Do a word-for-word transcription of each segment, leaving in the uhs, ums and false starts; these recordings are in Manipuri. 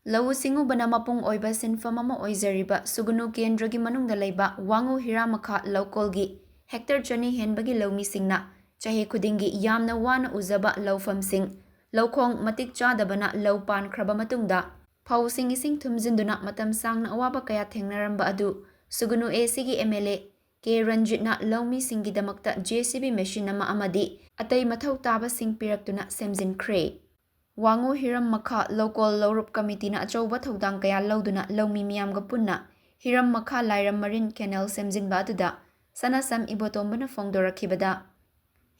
ꯂꯧꯎ ꯁꯤꯡꯎꯕꯅ ꯃꯄꯨꯡ ꯑꯣꯏꯕ ꯁꯤꯟꯐꯝ ꯑꯃ ꯑꯣꯏꯖꯔꯤꯕ ꯁꯨꯒꯨꯅꯨ ꯀꯦꯟꯗ꯭ꯔꯒꯤ ꯃꯅꯨꯡꯗ ꯂꯩꯕ ꯋꯥꯉꯨ ꯍꯤꯔꯥꯃꯈꯥ ꯂꯧꯀꯣꯜꯒꯤ ꯍꯦꯛꯇꯔ ꯆꯅꯤ ꯍꯦꯟꯕꯒꯤ ꯂꯧꯃꯤꯁꯤꯡꯅ ꯆꯍꯤ ꯈꯨꯗꯤꯡꯒꯤ ꯌꯥꯝꯅ ꯋꯥꯅ ꯎꯖꯕ ꯂꯧꯐꯝꯁꯤꯡ, ꯂꯧꯈꯣꯡ ꯃꯇꯤꯛ ꯆꯥꯗꯕꯅ ꯂꯧ ꯄꯥꯟꯈ꯭ꯔꯕ ꯃꯇꯨꯡꯗ ꯐꯧꯁꯤꯡ ꯏꯁꯤꯡ ꯊꯨꯝꯖꯤꯟꯗꯨꯅ ꯃꯇꯝ ꯁꯥꯡꯅ ꯑꯋꯥꯕ ꯀꯌꯥ ꯊꯦꯡꯅꯔꯝꯕ ꯑꯗꯨ ꯁꯨꯒꯨꯅꯨ ꯑꯦꯁꯤꯒꯤ ꯑꯦꯝ ꯑꯦꯜ ꯑꯦ ꯀꯦ ꯔꯟꯖꯤꯠꯅ ꯂꯧꯃꯤꯁꯤꯡꯒꯤꯗꯃꯛꯇ ꯖꯦ ꯁꯤ ꯕꯤ ꯃꯦꯁꯤꯟ ꯑꯃ ꯑꯃꯗꯤ ꯑꯇꯩ ꯃꯊꯧ ꯇꯥꯕꯁꯤꯡ ꯄꯤꯔꯛꯇꯨꯅ ꯁꯦꯝꯖꯤꯟꯈ꯭ꯔꯦ꯫ ꯋꯥꯉꯨ ꯍꯤꯔꯝ ꯃꯈꯥ ꯂꯧꯀꯣꯜ ꯂꯧꯔꯨꯞ ꯀꯃꯤꯇꯤꯅ ꯑꯆꯧꯕ ꯊꯧꯗꯥꯡ ꯀꯌꯥ ꯂꯧꯗꯨꯅ ꯂꯧꯃꯤ ꯃꯤꯌꯥꯝꯒ ꯄꯨꯟꯅ ꯍꯤꯔꯝ ꯃꯈꯥ ꯂꯥꯏꯔꯝ ꯃꯔꯤꯟ ꯀꯦꯅꯦꯜ ꯁꯦꯝꯖꯤꯟꯕ ꯑꯗꯨꯗ ꯁꯅꯥꯁꯝ ꯏꯕꯣꯇꯣꯝꯕꯅ ꯐꯣꯡꯗꯣꯔꯛꯈꯤꯕꯗ,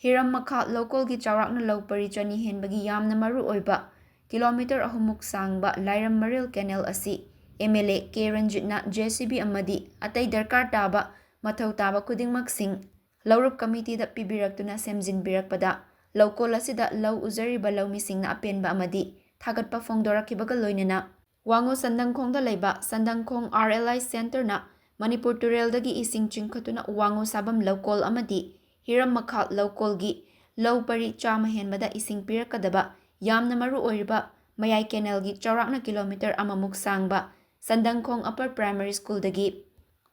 ꯍꯤꯔꯝ ꯃꯈꯥ ꯂꯧꯀꯣꯜꯒꯤ ꯆꯥꯎꯔꯥꯛꯅ ꯂꯧ ꯄꯔꯤ ꯆꯅꯤ ꯍꯦꯟꯕꯒꯤ ꯌꯥꯝꯅ ꯃꯔꯨ ꯑꯣꯏꯕ ꯀꯤꯂꯣꯃꯤꯇꯔ ꯑꯍꯨꯝꯃꯨꯛ ꯁꯥꯡꯕ ꯂꯥꯏꯔꯝ ꯃꯔꯤꯜ ꯀꯦꯅꯦꯜ ꯑꯁꯤ ꯑꯦꯝ ꯑꯦꯜ ꯑꯦ ꯀꯦ ꯔꯟꯖꯤꯠꯅ ꯖꯦ ꯁꯤ ꯕꯤ ꯑꯃꯗꯤ ꯑꯇꯩ ꯗꯔꯀꯥꯔ ꯇꯥꯕ ꯃꯊꯧ ꯇꯥꯕ ꯈꯨꯗꯤꯡꯃꯛꯁꯤꯡ ꯂꯧꯔꯨꯞ ꯀꯃꯤꯇꯤꯗ ꯄꯤꯕꯤꯔꯛꯇꯨꯅ ꯁꯦꯝꯖꯤꯟꯕꯤꯔꯛꯄꯗ ꯂꯧꯀꯣꯜ ꯑꯁꯤꯗ ꯂꯧ ꯎꯖꯔꯤꯕ ꯂꯧꯃꯤꯁꯤꯡꯅ ꯑꯄꯦꯟꯕ ꯑꯃꯗꯤ ꯊꯥꯒꯠꯄ ꯐꯣꯡꯗꯣꯔꯛꯈꯤꯕꯒ ꯂꯣꯏꯅꯅ ꯋꯥꯉꯨ ꯁꯟꯗꯪꯈꯣꯡꯗ ꯂꯩꯕ ꯁꯟꯗꯪꯈꯣꯡ ꯑꯥꯔ ꯑꯦꯜ ꯑꯥꯏ ꯁꯦꯟꯇꯔꯅ ꯃꯅꯤꯄꯨꯔ ꯇꯨꯔꯦꯜꯗꯒꯤ ꯏꯁꯤꯡ ꯆꯤꯡꯈꯠꯇꯨꯅ ꯋꯥꯉꯨ ꯁꯥꯕꯝ ꯂꯧꯀꯣꯜ ꯑꯃꯗꯤ ꯍꯤꯔꯝ ꯃꯈꯥ ꯂꯧꯀꯣꯜꯒꯤ ꯂꯧ ꯄꯔꯤ ꯆꯥꯝꯃ ꯍꯦꯟꯕꯗ ꯏꯁꯤꯡ ꯄꯤꯔꯛꯀꯗꯕ ꯌꯥꯝꯅ ꯃꯔꯨ ꯑꯣꯏꯔꯤꯕ ꯃꯌꯥꯏ ꯀꯦꯅꯦꯜꯒꯤ ꯆꯥꯎꯔꯥꯛꯅ ꯀꯤꯂꯣꯃꯤꯇꯔ ꯑꯃꯃꯨꯛ ꯁꯥꯡꯕ ꯁꯟꯗꯪꯈꯣꯡ ꯑꯄꯔ ꯄ꯭ꯔꯥꯏꯃꯔꯤ ꯁ꯭ꯀꯨꯜꯗꯒꯤ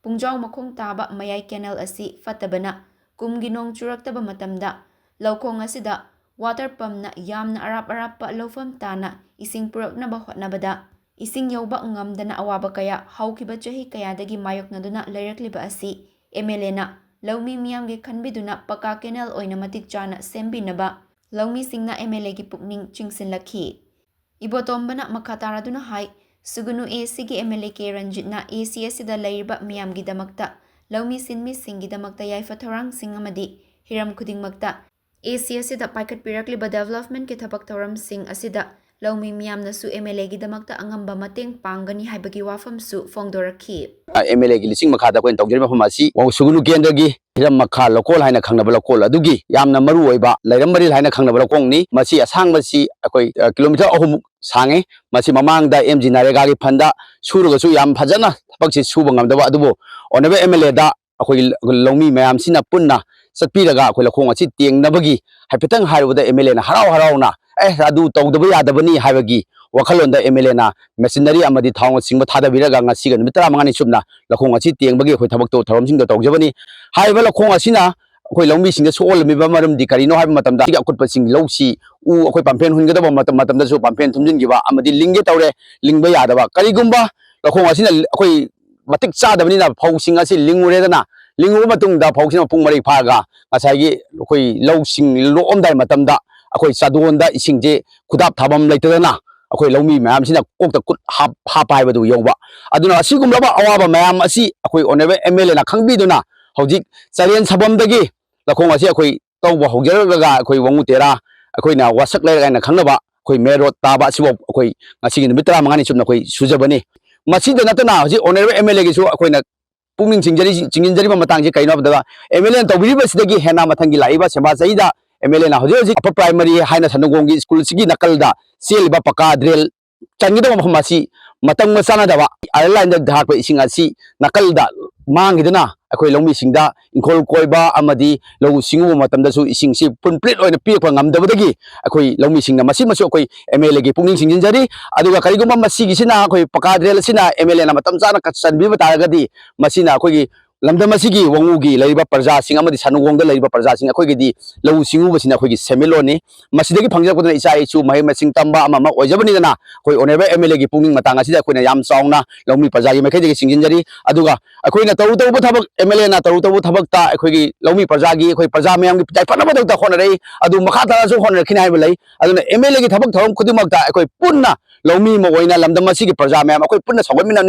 ꯄꯨꯡꯖꯥꯎ ꯃꯈꯣꯡ ꯇꯥꯕ ꯃꯌꯥꯏ ꯀꯦꯅꯦꯜ ꯑꯁꯤ ꯐꯠꯇꯕꯅ ꯀꯨꯝꯒꯤ ꯅꯣꯡ ꯆꯨꯔꯛꯇꯕ ꯃꯇꯝꯗ ꯂꯧꯈꯣꯡ ꯑꯁꯤꯗ ꯋꯥꯇꯔ ꯄꯝꯅ ꯌꯥꯝꯅ ꯑꯔꯥꯞ ꯑꯔꯥꯞꯄ ꯂꯧꯐꯝ ꯇꯥꯅ ꯏꯁꯤꯡ ꯄꯨꯔꯛꯅꯕ ꯍꯣꯠꯅꯕꯗ ꯏꯁꯤꯡ ꯌꯧꯕ ꯉꯝꯗꯅ ꯑꯋꯥꯕ ꯀꯌꯥ ꯍꯧꯈꯤꯕ ꯆꯍꯤ ꯀꯌꯥꯗꯒꯤ ꯃꯥꯌꯣꯛꯅꯗꯨꯅ ꯂꯩꯔꯛꯂꯤꯕ ꯑꯁꯤ ꯑꯦꯝ ꯑꯦꯜ ꯑꯦꯅ ꯂꯧꯃꯤ ꯃꯤꯌꯥꯝꯒꯤ ꯈꯟꯕꯤꯗꯨꯅ ꯄꯀꯥ ꯀꯦꯅꯦꯜ ꯑꯣꯏꯅ ꯃꯇꯤꯛ ꯆꯥꯅ ꯁꯦꯝꯕꯤꯅꯕ ꯂꯧꯃꯤꯁꯤꯡꯅ ꯑꯦꯝ ꯑꯦꯜ ꯑꯦꯒꯤ ꯄꯨꯛꯅꯤꯡ ꯆꯤꯡꯁꯤꯜꯂꯛꯈꯤ꯫ ꯏꯕꯣꯇꯣꯝꯕꯅ ꯃꯈꯥ ꯇꯥꯔꯗꯨꯅ ꯍꯥꯏ, ꯁꯨꯒꯨꯅꯨ ꯑꯦ ꯁꯤꯒꯤ ꯑꯦꯝ ꯑꯦꯜ ꯑꯦ ꯀꯦ ꯔꯟꯖꯤꯠꯅ ꯑꯦ ꯁꯤ ꯑꯁꯤꯗ ꯂꯩꯔꯤꯕ ꯃꯤꯌꯥꯝꯒꯤꯗꯃꯛꯇ ꯂꯧꯃꯤ ꯁꯤꯟꯃꯤꯁꯤꯡꯒꯤꯗꯃꯛꯇ ꯌꯥꯏꯐ ꯊꯧꯔꯥꯡꯁꯤꯡ ꯑꯃꯗꯤ ꯍꯤꯔꯝ ꯈꯨꯗꯤꯡꯃꯛꯇ ꯑꯦ ꯁꯤ ꯑꯁꯤꯗ ꯄꯥꯏꯈꯠꯄꯤꯔꯛꯂꯤꯕ ꯗꯦꯕꯂꯞꯃꯦꯟꯠꯀꯤ ꯊꯕꯛ ꯊꯧꯔꯝꯁꯤꯡ ꯑꯁꯤꯗ ꯂꯧꯃꯤ ꯃꯤꯌꯥꯝꯅꯁꯨ ꯑꯦꯝ ꯑꯦꯜ ꯑꯦꯒꯤꯗꯃꯛꯇ ꯑꯉꯝꯕ ꯃꯇꯦꯡ ꯄꯥꯡꯒꯅꯤ ꯍꯥꯏꯕꯒꯤ ꯋꯥꯐꯝꯁꯨ ꯐꯣꯡꯗꯣꯔꯛꯈꯤ꯫ ꯑꯦꯝ ꯑꯦꯜ ꯑꯦꯒꯤ ꯂꯤꯁꯤꯡ ꯃꯈꯥꯗ ꯑꯩꯈꯣꯏꯅ ꯇꯧꯖꯔꯤꯕ ꯃꯐꯝ ꯑꯁꯤ ꯋꯥꯉꯨ ꯁꯨꯒꯨꯅꯨ ꯀꯦꯟꯗ꯭ꯔꯒꯤ ꯍꯤꯔꯝ ꯃꯈꯥ ꯂꯧꯀꯣꯜ ꯍꯥꯏꯅ ꯈꯪꯅꯕ ꯂꯧꯀꯣꯜ ꯑꯗꯨꯒꯤ ꯌꯥꯝꯅ ꯃꯔꯨ ꯑꯣꯏꯕ ꯂꯩꯔꯝ ꯃꯔꯤꯜ ꯍꯥꯏꯅ ꯈꯪꯅꯕ ꯂꯧꯀꯣꯜꯅꯤ꯫ ꯃꯁꯤ ꯑꯁꯥꯡꯕꯁꯤ ꯑꯩꯈꯣꯏ, ꯑ, ꯀꯤꯂꯣꯃꯤꯇꯔ ꯑꯍꯨꯝꯃꯨꯛ ꯁꯥꯡꯉꯤ꯫ ꯃꯁꯤ ꯃꯃꯥꯡꯗ ꯑꯦꯝ ꯖꯤ ꯅꯔꯦꯒꯥꯒꯤ ꯐꯟꯗ ꯁꯨꯔꯒꯁꯨ ꯌꯥꯝ ꯐꯖꯅ ꯊꯕꯛꯁꯤ ꯁꯨꯕ ꯉꯝꯗꯕ ꯑꯗꯨꯕꯨ ꯑꯣꯅꯔꯦꯕꯜ ꯑꯦꯝ ꯑꯦꯜ ꯑꯦꯗ ꯑꯩꯈꯣꯏꯒꯤ ꯂꯧꯃꯤ ꯃꯌꯥꯝꯁꯤꯅ ꯄꯨꯟꯅ ꯆꯠꯄꯤꯔꯒ ꯑꯩꯈꯣꯏ ꯂꯧꯈꯣꯡ ꯑꯁꯤ ꯇꯦꯡꯅꯕꯒꯤ ꯍꯥꯏꯐꯦꯠꯇꯪ ꯍꯥꯏꯔꯨꯕꯗ, ꯑꯦꯝ ꯑꯦꯜ ꯑꯦꯅ ꯍꯔꯥꯎ ꯍꯔꯥꯎꯅ, "ꯑꯦ, ꯑꯗꯨ ꯇꯧꯗꯕ ꯌꯥꯗꯕꯅꯤ" ꯍꯥꯏꯕꯒꯤ ꯋꯥꯈꯜꯂꯣꯟꯗ ꯑꯦꯝ ꯑꯦꯜ ꯑꯦꯅ ꯃꯦꯆꯤꯟꯅꯔꯤ ꯑꯃꯗꯤ ꯊꯥꯎꯅꯆꯤꯡꯕ ꯊꯥꯗꯕꯤꯔꯒ ꯉꯁꯤꯒ ꯅꯨꯃꯤꯠ ꯇꯔꯥꯃꯉꯥꯅꯤ ꯆꯨꯞꯅ ꯂꯧꯈꯣꯡ ꯑꯁꯤ ꯇꯦꯡꯕꯒꯤ ꯑꯩꯈꯣꯏ ꯊꯕꯛꯇꯣ, ꯊꯧꯔꯝꯁꯤꯡꯗꯣ ꯇꯧꯖꯕꯅꯤ꯫ ꯍꯥꯏꯔꯤꯕ ꯂꯧꯈꯣꯡ ꯑꯁꯤꯅ ꯑꯩꯈꯣꯏ ꯂꯧꯃꯤꯁꯤꯡꯗ ꯁꯣꯛꯍꯜꯂꯝꯃꯤꯕ ꯃꯔꯝꯗꯤ ꯀꯔꯤꯅꯣ ꯍꯥꯏꯕ ꯃꯇꯝꯗ, ꯑꯁꯤꯒꯤ ꯑꯀꯨꯠꯄꯁꯤꯡ, ꯂꯧꯁꯤ, ꯎ, ꯑꯩꯈꯣꯏ ꯄꯥꯝꯐꯦꯟ ꯍꯨꯟꯒꯗꯕ ꯃꯇꯝ, ꯃꯇꯝꯗꯁꯨ ꯄꯥꯝꯐꯦꯟ ꯊꯨꯝꯖꯤꯟꯈꯤꯕ ꯑꯃꯗꯤ ꯂꯤꯡꯒꯦ ꯇꯧꯔꯦ, ꯂꯤꯡꯕ ꯌꯥꯗꯕ꯫ ꯀꯔꯤꯒꯨꯝꯕ ꯂꯧꯈꯣꯡ ꯑꯁꯤꯅ ꯑꯩꯈꯣꯏ ꯃꯇꯤꯛ ꯆꯥꯗꯕꯅꯤꯅ ꯐꯧꯁꯤꯡ ꯑꯁꯤ ꯂꯤꯡꯉꯨꯔꯦꯗꯅ, ꯂꯤꯡꯉꯨꯕ ꯃꯇꯨꯡꯗ ꯐꯧꯁꯤꯅ ꯃꯄꯨꯡ ꯃꯔꯩ ꯐꯥꯔꯒ ꯉꯁꯥꯏꯒꯤ ꯑꯩꯈꯣꯏ ꯂꯧꯁꯤꯡ ꯂꯣꯛꯑꯝꯗꯥꯏ ꯃꯇꯝꯗ ꯑꯩꯈꯣꯏ ꯆꯥꯗꯣꯟꯗ ꯏꯁꯤꯡꯁꯦ ꯈꯨꯗꯥꯞ ꯊꯥꯐꯝ ꯂꯩꯇꯗꯅ ꯑꯩꯈꯣꯏ ꯂꯧꯃꯤ ꯃꯌꯥꯝꯁꯤꯅ ꯀꯣꯛꯇ ꯈꯨꯠ ꯍꯥꯞ-, ꯍꯥꯞꯄ ꯍꯥꯏꯕꯗꯨ ꯌꯧꯕ꯫ ꯑꯗꯨꯅ ꯑꯁꯤꯒꯨꯝꯂꯕ ꯑꯋꯥꯕ ꯃꯌꯥꯝ ꯑꯁꯤ ꯑꯩꯈꯣꯏ ꯑꯣꯅꯔꯦꯕꯜ ꯑꯦꯝ ꯑꯦꯜ ꯑꯦꯅ ꯈꯪꯕꯤꯗꯨꯅ ꯍꯧꯖꯤꯛ ꯆꯔꯦꯟ ꯁꯥꯐꯝꯗꯒꯤ ꯂꯧꯈꯣꯡ ꯑꯁꯤ ꯑꯩꯈꯣꯏ ꯇꯧꯕ ꯍꯧꯖꯔꯛꯂꯒ ꯑꯩꯈꯣꯏ ꯋꯥꯉꯨ ꯇꯦꯔꯥ, ꯑꯩꯈꯣꯏꯅ ꯋꯥꯁꯛ ꯂꯩꯔꯛ ꯍꯥꯏꯅ ꯈꯪꯅꯕ ꯑꯩꯈꯣꯏ ꯃꯦꯟ ꯔꯣꯗ ꯇꯥꯕ ꯑꯁꯤꯐꯥꯎ ꯑꯩꯈꯣꯏ ꯉꯁꯤꯒꯤ ꯅꯨꯃꯤꯠ ꯇꯔꯥꯃꯉꯥꯅꯤ ꯆꯨꯞꯅ ꯑꯩꯈꯣꯏ ꯁꯨꯖꯕꯅꯤ꯫ ꯃꯁꯤꯗ ꯅꯠꯇꯅ ꯍꯧꯖꯤꯛ ꯑꯣꯅꯔꯦꯕꯜ ꯑꯦꯝ ꯑꯦꯜ ꯑꯦꯒꯤꯁꯨ ꯑꯩꯈꯣꯏꯅ ꯄꯨꯛꯅꯤꯡ ꯆꯤꯡꯖꯔꯤ-, ꯆꯤꯡꯁꯤꯟꯖꯔꯤꯕ ꯃꯇꯥꯡꯁꯤ ꯀꯩꯅꯣ ꯍꯥꯏꯕꯗ, ꯑꯦꯝ ꯑꯦꯜ ꯑꯦꯅ ꯇꯧꯕꯤꯔꯤꯕꯁꯤꯗꯒꯤ ꯍꯦꯟꯅ ꯃꯊꯪꯒꯤ ꯂꯥꯛꯏꯕ ꯁꯦꯝꯕꯥ ꯆꯍꯤꯗ ꯑꯦꯝ ꯑꯦꯜ ꯑꯦꯅ ꯍꯧꯖꯤꯛ ꯍꯧꯖꯤꯛ ꯑꯄꯔ ꯄ꯭ꯔꯥꯏꯃꯔꯤ ꯍꯥꯏꯅ ꯁꯅꯨꯒꯣꯡꯒꯤ ꯁ꯭ꯀꯨꯜꯁꯤꯒꯤ ꯅꯥꯀꯜꯗ ꯆꯦꯜꯂꯤꯕ ꯄꯀꯥ ꯗ꯭ꯔꯦꯟ ꯆꯟꯒꯗꯕ ꯃꯐꯝ ꯑꯁꯤ ꯃꯇꯝꯒ ꯆꯥꯟꯅꯗꯕ, ꯑꯥꯏꯔꯟ ꯂꯥꯏꯟꯗ ꯊꯥꯔꯛꯄ ꯏꯁꯤꯡ ꯑꯁꯤ ꯅꯥꯀꯜꯗ ꯃꯥꯡꯈꯤꯗꯨꯅ ꯑꯩꯈꯣꯏ ꯂꯧꯃꯤꯁꯤꯡꯗ ꯏꯪꯈꯣꯜ ꯀꯣꯏꯕ ꯑꯃꯗꯤ ꯂꯧꯎ ꯁꯤꯡꯎꯕ ꯃꯇꯝꯗꯁꯨ ꯏꯁꯤꯡꯁꯤ ꯄꯨꯟꯄ꯭ꯂꯤꯠ ꯑꯣꯏꯅ ꯄꯤꯔꯛꯄ ꯉꯝꯗꯕꯗꯒꯤ ꯑꯩꯈꯣꯏ ꯂꯧꯃꯤꯁꯤꯡꯅ ꯃꯁꯤꯃꯁꯨ ꯑꯩꯈꯣꯏ ꯑꯦꯝ ꯑꯦꯜ ꯑꯦꯒꯤ ꯄꯨꯛꯅꯤꯡ ꯆꯤꯡꯁꯤꯟꯖꯔꯤ꯫ ꯑꯗꯨꯒ ꯀꯔꯤꯒꯨꯝꯕ ꯃꯁꯤꯒꯤꯁꯤꯅ ꯑꯩꯈꯣꯏ ꯄꯀꯥ ꯗ꯭ꯔꯦꯟ ꯑꯁꯤꯅ ꯑꯦꯝ ꯑꯦꯜ ꯑꯦꯅ ꯃꯇꯝ ꯆꯥꯅ ꯆꯟꯕꯤꯕ ꯇꯥꯔꯒꯗꯤ ꯃꯁꯤꯅ ꯑꯩꯈꯣꯏꯒꯤ ꯂꯝꯗꯝ ꯑꯁꯤꯒꯤ ꯋꯥꯉꯨꯒꯤ ꯂꯩꯔꯤꯕ ꯄ꯭ꯔꯖꯥꯁꯤꯡ ꯑꯃꯗꯤ ꯁꯅꯨꯒꯣꯡꯗ ꯂꯩꯔꯤꯕ ꯄ꯭ꯔꯖꯥꯁꯤꯡ ꯑꯩꯈꯣꯏꯒꯤꯗꯤ ꯂꯧꯎ ꯁꯤꯡꯎꯕꯁꯤꯅ ꯑꯩꯈꯣꯏꯒꯤ ꯁꯦꯟꯃꯤꯠꯂꯣꯟꯅꯤ꯫ ꯃꯁꯤꯗꯒꯤ ꯐꯪꯖꯔꯛꯄꯗꯨꯅ ꯏꯆꯥ ꯏꯁꯨ ꯃꯍꯩ ꯃꯁꯤꯡ ꯇꯝꯕ ꯑꯃ ꯑꯃ ꯑꯣꯏꯖꯕꯅꯤꯗꯅ ꯑꯩꯈꯣꯏ ꯑꯣꯅꯔꯦꯕꯜ ꯑꯦꯝ ꯑꯦꯜ ꯑꯦꯒꯤ ꯄꯨꯛꯅꯤꯡ ꯃꯇꯥꯡ ꯑꯁꯤꯗ ꯑꯩꯈꯣꯏꯅ ꯌꯥꯝ ꯆꯥꯎꯅ ꯂꯧꯃꯤ ꯄ꯭ꯔꯖꯥꯒꯤ ꯃꯥꯏꯀꯩꯗꯒꯤ ꯆꯤꯡꯁꯤꯟꯖꯔꯤ꯫ ꯑꯗꯨꯒ ꯑꯩꯈꯣꯏꯅ ꯇꯧꯔꯨ ꯇꯧꯕ ꯊꯕꯛ, ꯑꯦꯝ ꯑꯦꯜ ꯑꯦꯅ ꯇꯧꯔꯨ ꯇꯧꯕ ꯊꯕꯛꯇ ꯑꯩꯈꯣꯏꯒꯤ ꯂꯧꯃꯤ ꯄ꯭ꯔꯖꯥꯒꯤ, ꯑꯩꯈꯣꯏ ꯄ꯭ꯔꯖꯥ ꯃꯌꯥꯝꯒꯤ ꯌꯥꯏꯐꯅꯕꯗꯛꯇ ꯍꯣꯠꯅꯔꯛꯏ꯫ ꯑꯗꯨ ꯃꯈꯥ ꯇꯥꯅꯁꯨ ꯍꯣꯠꯅꯔꯛꯈꯤꯅꯤ ꯍꯥꯏꯕ ꯂꯩ꯫ ꯑꯗꯨꯅ ꯑꯦꯝ ꯑꯦꯜ ꯑꯦꯒꯤ ꯊꯕꯛ ꯊꯧꯔꯝ ꯈꯨꯗꯤꯡꯃꯛꯇ ꯑꯩꯈꯣꯏ ꯄꯨꯟꯅ ꯂꯧꯃꯤ ꯑꯃ ꯑꯣꯏꯅ ꯂꯝꯗꯝ ꯑꯁꯤꯒꯤ ꯄ꯭ꯔꯖꯥ ꯃꯌꯥꯝ ꯑꯩꯈꯣꯏ ꯄꯨꯟꯅ ꯁꯧꯒꯠꯃꯤꯟꯅꯅꯤ꯫